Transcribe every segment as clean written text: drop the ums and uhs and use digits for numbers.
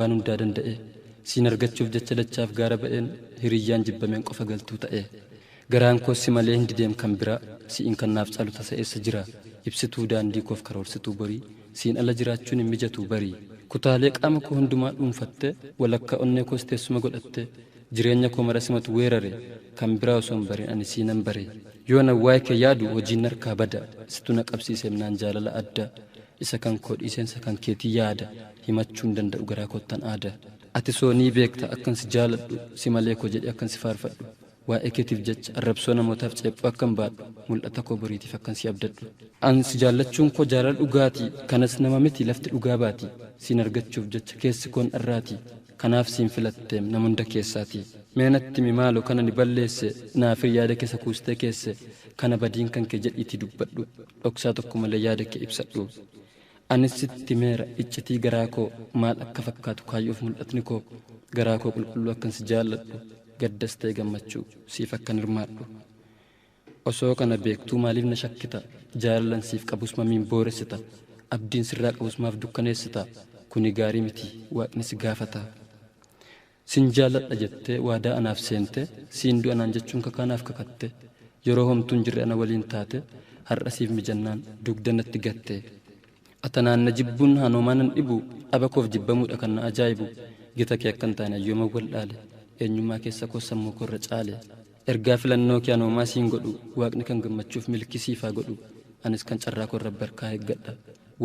Waan hundaa danda'e. Siin argachuuf jecha dachaaf gaara ba'een hiriyyaan jibbameen qofa galtuu ta'e. Garaan koos si malee hin dideem kan biraa, si'iin kan naaf caalu tasa eessa jira? Ibsituu daandii koof karoorsituu borii, siin ala jiraachuun hin mijatuu barii. Kutaalee qaama koo hundumaa dhuunfattee, walakkaa onnee koos teessuma godhattee, jireenya koo mara simatu weerare, kan biraa osoo hin barin ani siinan bare. Yoon an waa'ee kee yaadu hojiin narkaa bada, situ na qabsiiseem naan jaalala adda. Isa kan koo dhiiseen isa kan keetii yaada, himachuu hin danda'u garaa koottan aada. Ati soo ni beekta akkan si jaaladhu, si malee koo jedhee akkan si faarfadhu. Waa'ee keetiif jecha arrabsoo namootaaf ceephoo akkan baadhu, mul'ata koo boriitiif akkan si abdadhu. An si jaallachuun koo jaalala dhugaatii, kanas nama miti lafti dhugaa baati. Siin argachuuf jecha keessi koon dharraatii, kanaaf siin filatteem nama hunda keessaatii. Mee natti himi maaloo kan ani balleesse, naafir yaada keessa kuustee keesse, kana badiin kan kee jedhiitii dubbadhu, dhoksaa tokko malee yaada kee ibsadhu. Anis sitti himeera iccitii garaa koo, maal akka fakkaatu kaayyoof mul'atni koo, garaa koo qulqulluu akkan si jaalladhu, gaddas ta'e gammachuu siif akkan hirmaadhu. Osoo kana beektuu maaliif na shakkita? Jaalalan siif qabus mamiin booressita? Abdiin sirraa qabus maaf dukkaneessita? Kuni gaarii miti, waaqni si gaafata. Sin jaalladha jettee waadaa anaaf seente, siin du'a naan jechuun kakaa naaf kakatte. Yeroo homtuu hin jirre ana waliin taate, har'a siif mijannaan dugda natti gatte. Atanaan na jibbuun hanoomaa nan dhibu, dhaba koof jibbamuudha kan na ajaa'ibu. Gita kee akkan taane ayyooman wal'aale, eenyummaa keessa koo sammuu koorra caale. Ergaa filannoo kee anoomaa siin godhu, waaqni kan gammachuuf milkii siif haa godhu. Anis kan carraa koorra barkaa eeggadha,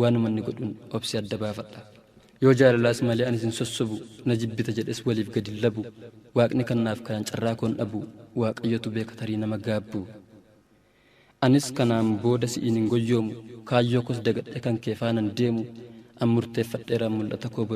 waanuma inni godhuun obsee adda baafadha. Yoo jaalalaas malee anis hin sossobu, na jibbita jedhes waliif gad hin labu. Waaqni kan naaf kaayan carraa koon dhabu, Waaqayyotu beeka tarii nama gaabbu. Anis kanaan booda si'iin hin goyyoomu, kaayyoo koos dagadhee kan kee faanan deemu. An murteeffadheera mul'ata koo.